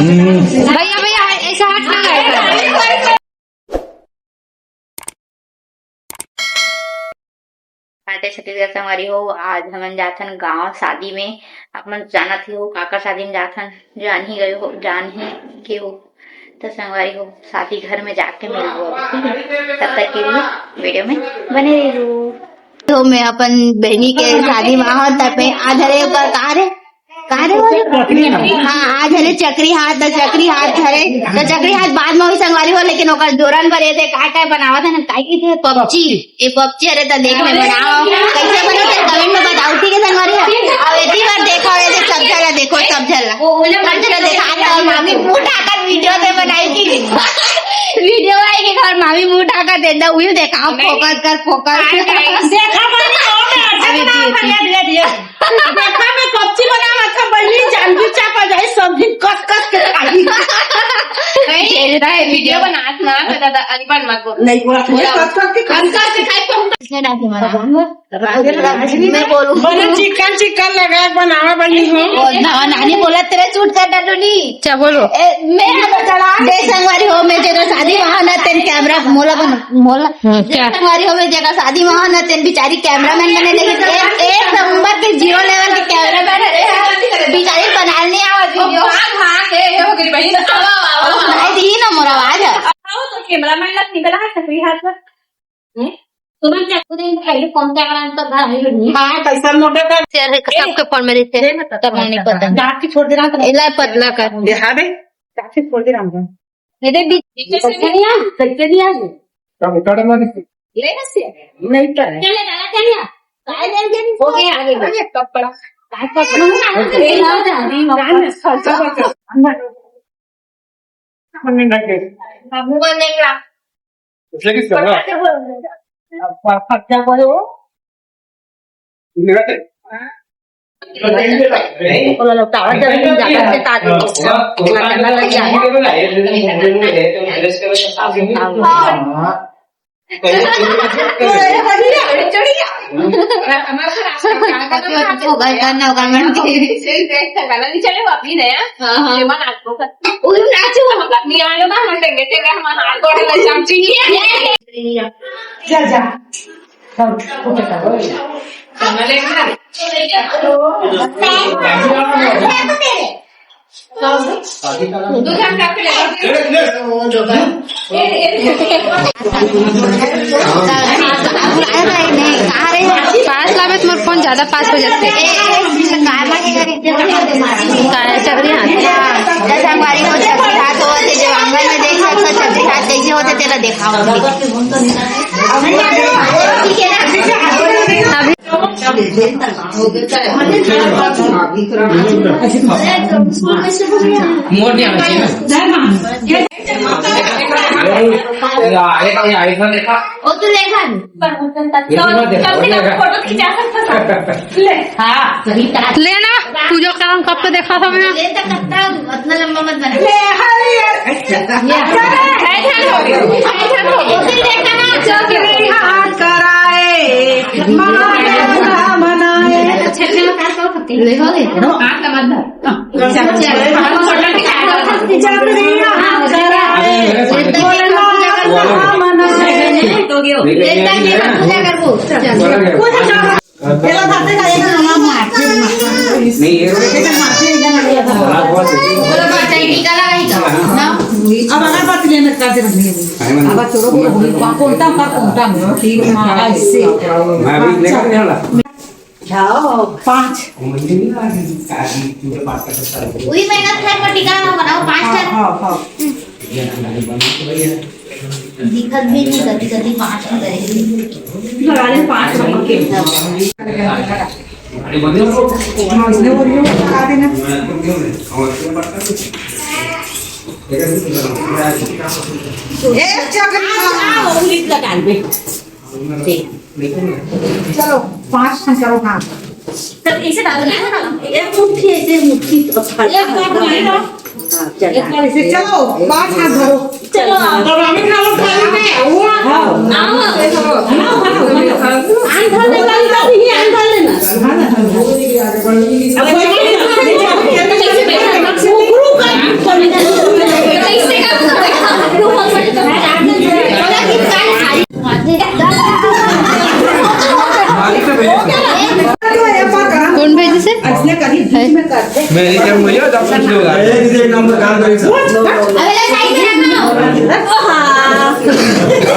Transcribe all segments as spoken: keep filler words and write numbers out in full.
भैया, भैया, ऐसा हट ना रहे। हाय छत्तीसगढ़ संगवारी हो, आज हमन जाथन गांव शादी में। आप मन जानत ही हो, काकर शादी में जाथन, जान ही गए हो, जान ही के हो। तो संगवारी हो, शादी घर में जाके मिलबो, ठीक है? तब तक के लिए वीडियो में बने रहो। तो मैं अपन बहनी के शादी में आहूं, तब मैं आज हरे ओकर का रे, का रे बोले? हाँ, आज हरे चकरी हाथ, तो चकरी हाथ हरे, तो चकरी हाथ बाद में होही संगवारी हो, लेकिन ओकर जोरन बर ये दे का का बनावत हे ना, का की थे? पबजी। ये पबजी हरे, तो देख में बनाओ, कैसे बने तेला comment में बताओ, ठीक है संगवारी हो? अब एती बार देखो, ये देख सब जगह देखो, सब जगह, सब जगह देखा, तो मामी मुंह ढाकर वीडियो दे बनाई थी। वीडियो आई के घर मामी मुंह ढाकर दे दो, उही देखाओ, focus कर, focus। देखा बनी, ओ में अच्छा अभी बना, दिए, भैया, दिए, दिए। देखा में कच्ची बना, अच्छा बनी, जानबी चापा जाए, सब दिन कस कस के खाई। नहीं, झेलता है, वीडियो बनात ना, तो दादा, अरे बन मत बोल। नहीं बोला, थोड़ा बोला। कस कस के खाई। कस कस के खाई, तो हम इसने डाल के मारा। राजलक्ष्मी मैं बोलूं। बड़ा चिकन चिकन लगा बनावा बनी हो। ओ, ना, नानी बोला तेरा shoot कर डालो नी। क्या बोलो? ए, मैं चढ़ा दे संगवारी हो, मैं जेकर शादी वहां ना तेन camera मोला बन, मोला। हाँ, क्या? संगवारी हो, मैं जेकर शादी वहां ना तेन बिचारी cameraman बने लेकिन एक, एक नंबर के zero level के cameraman है। बिचारी बनाने आवा वीडियो। हाँ, हाँ, ये, ये हो गई बहन। आवा, आवा, आवा। सुनाई दी ना मोर आवाज। आओ तो cameraman लग निकला है सकरी हाथ में। हम्म? सुमन चाकू दे, पहले फोन कैमरा तो घर आई नहीं। हाँ, कैसा मोटा कर। शेयर है, सबके फोन में रहते हैं। ये मत कर। तब नहीं पता। डांट के छोड़ दे रहा था। इला पतला कर। ये हाँ बे, डांट के छोड़ दे रहा हूँ। मेरे बीच कैसे नहीं आ, कैसे नहीं आ? कब उतार मारी? ले ना से। नहीं कर। चले दादा, चले आ। काय लेन के नहीं? हो गया, आगे बढ़। अरे, कब पड़ा? काय पड़ा? ये ना जा, अभी मौका। बाबू बनेगा। उससे किस तरह? क्या बोले वो? बोला लोग तो आवाज जल्दी नहीं जाता है, ताकि ना करना लग जाए। हाँ। चढ़िया, चढ़िया। हमारा तो रास्ता होगा, करना होगा, मैम। नहीं चले, वो अपनी नया। हाँ, हाँ। ये मन आपको कर। उन नाचो, हम अपनी आने ना, हम टेंगे, टेंगे, हम हाथ गोड़ में चामची नहीं है। जा, जा। चल, ओके, चल। पास लावे तो मोर फोन ज्यादा पास हो जाथे। काय चकरी हाथ। जैसे हमारी वो चकरी हाथ होवत हे, जो आंगन में देख सकथो, चकरी हाथ कैसे होथे, तेला देखाओ। अभी मोड़ नहीं आना चाहिए ना। या, एक, ये आईफोन देखा। वो तो देखा नहीं। पर वो तो तब ये तो मत देखो, कम से कम देखा। फोटो खिंचा सकता था। ले। हाँ, सही कहा। लेना, पूजा करम कब तो देखा था मैंने। ले तो कब तक, उतना लंबा मत बना। ले, अरे यार। ये है, ध्यान हो गया। है, ध्यान हो गया। वो तो देखा ना, जो भी हाथ कराए, माँ मनाए। अच्छा, अच्छा, मत करो, पत्ती। ले हो गए। हाथ का मत धर। अब अगरबत्ती लेने का जरूरत नहीं है। अब चलो, बोलो, बोलो, कौन, कौन सा, कौन सा? ठीक है, हाँ, ऐसे। मैं अभी लेकर नहीं आ रहा। जाओ। पाँच। वही मेहनत है, पर टीका ना बनाओ, पाँच हाँ, ठन। हाँ, हाँ। दिखत भी नहीं, कभी, कभी पाँच ठन करे। लगा ले, पाँच ठन के। पाँच ने बोलियो, लगा देना। एक चक्कर में आओ, उंगली लगा ले। चलो, पाँच ठन करो, हाँ। तब इसे डालो ना, एक मुट्ठी, ऐसे मुट्ठी तो खा लो। एक बार मारो। हाँ, चल। एक बार इसे, चलो, पाँच हाथ धरो। चलो। तो रामी खा लो, थाली में। हाँ। हाँ, हाँ, हाँ। आन धर ले, आन धर ले, आन धर लेना। अब वो कुकरू का, मेरी क्या हुई है, जब कुछ लोग आए। अरे, दीदी, एक नंबर काम करें, सर। अबे, ले, साइड में रखना। ओ, हाँ।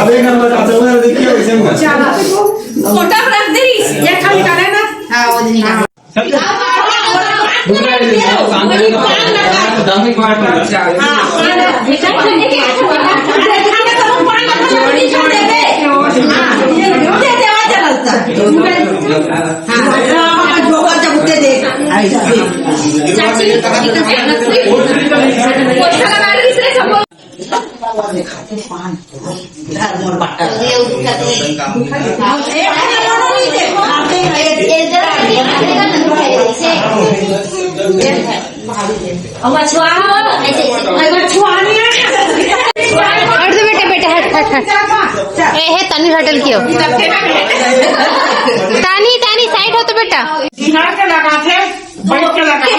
अब एक नंबर का, सर, उधर देखिए, वैसे में। फोटो रख दे रही। ये खाली करे ना। हाँ, वो दिन का। हट जा बेटा, बेटा, हट, हट, हट। ए, हे, तानी हटल कियो। तानी, तानी, साइड हो तो बेटा। बिहार के लगा थे, बैठ के लगा थे।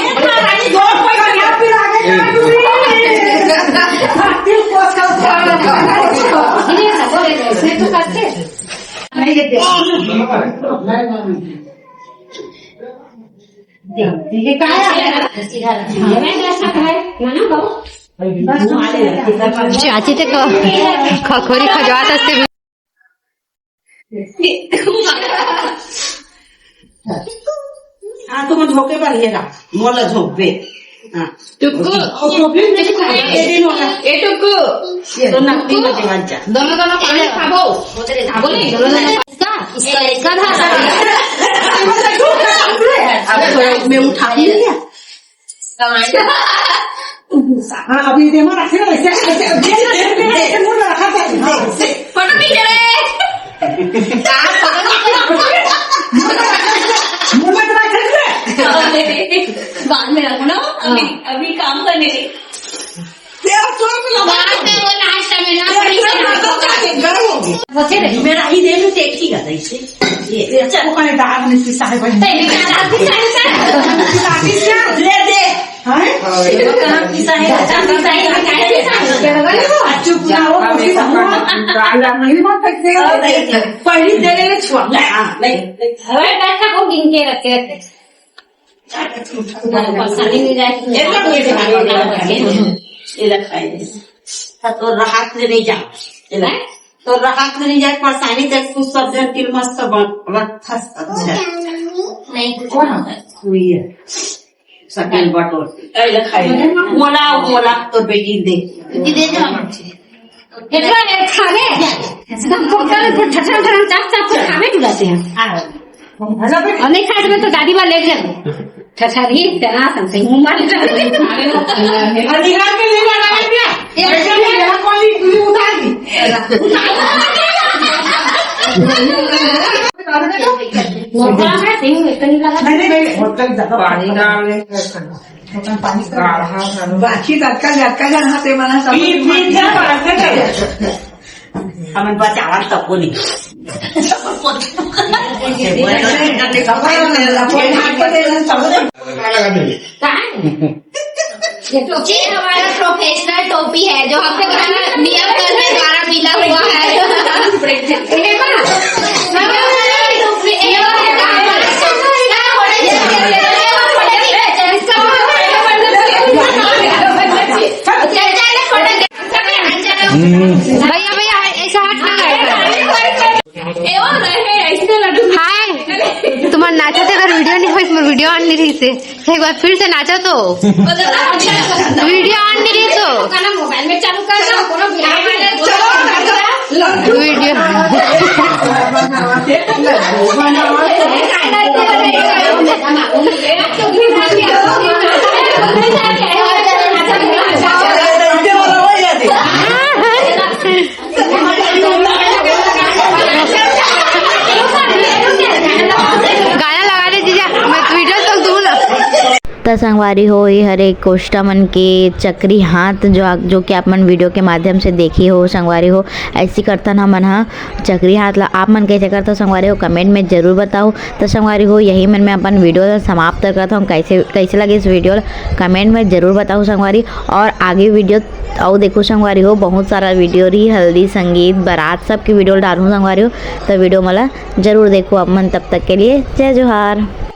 चाची ते ख-, खखोरी खजवात असते। हाँ, तुम झोंके पर ये रहा, मोला झोंकबे। हाँ। टुक्कू। और टोपी में से ए, ए, टुक्कू। ये तो नकली में देवान जा। दोनों, दोनों पानी खाबो। खाबो नहीं, दोनों, दोनों। इसका, इसका, इसका था। अबे थोड़ा मैं उठा ही लिया। हाँ, अभी देखो, रखे ना, ऐसे, ऐसे, ऐसे, ऐसे, ऐसे मुंह में रखा था, ऐसे। फोटो खींच रहे। मुंह में रखा था। बाद में रखो ना, अभी, अभी काम करने दे। तेरा चोट लगा। बाद में वो लास्ट में ना, तेरा चोट लगा, क्या गर्म हो गई? बचे रहे, मेरा ही दे, मैं देखी गया इसे। ये, ये चल। वो कहीं दाग नहीं पिसा है भाई। तेरे का दाग पिसा है, सर? पिसा है, क्या? ले दे। हाँ? ये तो कहाँ पिसा है? अच्छा, पिसा है, पिसा है, पिसा है। अच्छा, पूरा वो पिसा हुआ। काला नहीं मार सकते हो। हाँ, नहीं, नहीं। पहली दे ले छुआ। हाँ, नहीं, नहीं। अरे, बैठा को गिन के रखे रहते। परेशानी नहीं जाए कि ये तो ये तो ये तो खाए। हाँ, तो राहत ले नहीं जा। ये ले। हैं? तो राहत ले नहीं जाए, परेशानी देख, तू सब जन तिल मस्त बन, बन, फस, अच्छा। नहीं, कुछ कौन? नहीं है। हुई है। सकल बटोर। ए, ले खाए। मोला, मोला, तो बेटी दे। दीदी दे दो। इतना लेट खा ले। एकदम कुकर में ठठा ठठा चाप चाप के खावे टुराते हैं। और नहीं खाए तो दादी माँ लेट जाए। ठठा नहीं, तेरा संग से मुंह मार ले। अधिकार के लिए लगा क्या? ऐसे में यहाँ कोई दूरी उतार दी। मोटा है, सिंह इतनी लगा। नहीं, नहीं, नहीं, होटल ज्यादा पानी डाल ले। पानी गाढ़ा था। बाकी लटका, लटका जाना ते मना सब। पी, पी जा, बात कर। हमन बचावा तको नहीं। कहाँ है? ये तो, ये हमारा प्रोफेशनल टोपी है, जो हमको नियम कर्म द्वारा मिला हुआ है। भैया, भैया, ऐसा हट ना रहेगा। हाय, तुम्हार नाचा थे अगर वीडियो नहीं होइस, मोर वीडियो ऑन नहीं रही से। एक बार फिर से नाचा तो। वीडियो ऑन नहीं रही तो। मोबाइल में चालू कर दो। वीडियो। गाना लगा दे जीजा, मैं वीडियो तो दूँ ना। त संगवारी हो, ये हरे कोष्टा मन के चक्री हाथ, जो आ-, जो कि आप मन वीडियो के माध्यम से देखे हो संगवारी हो, ऐसी करथन हमन ह चक्री हाथ ला। आप मन कैसे करथो संगवारी हो, कमेंट में जरूर बताओ। त संगवारी हो, यही मन में अपन वीडियो ला समाप्त करत हूँ। कैसे, कैसे लगे इस वीडियो ला, कमेंट में जरूर बताओ संगवारी। और आगे वीडियो अउ देखो संगवारी हो, बहुत सारा वीडियो रही, हल्दी, संगीत, बारात, सब के वीडियो डालूँ संगवारी हो। त वीडियो मला जरूर देखो आप मन। तब तक के लिए जय जोहार।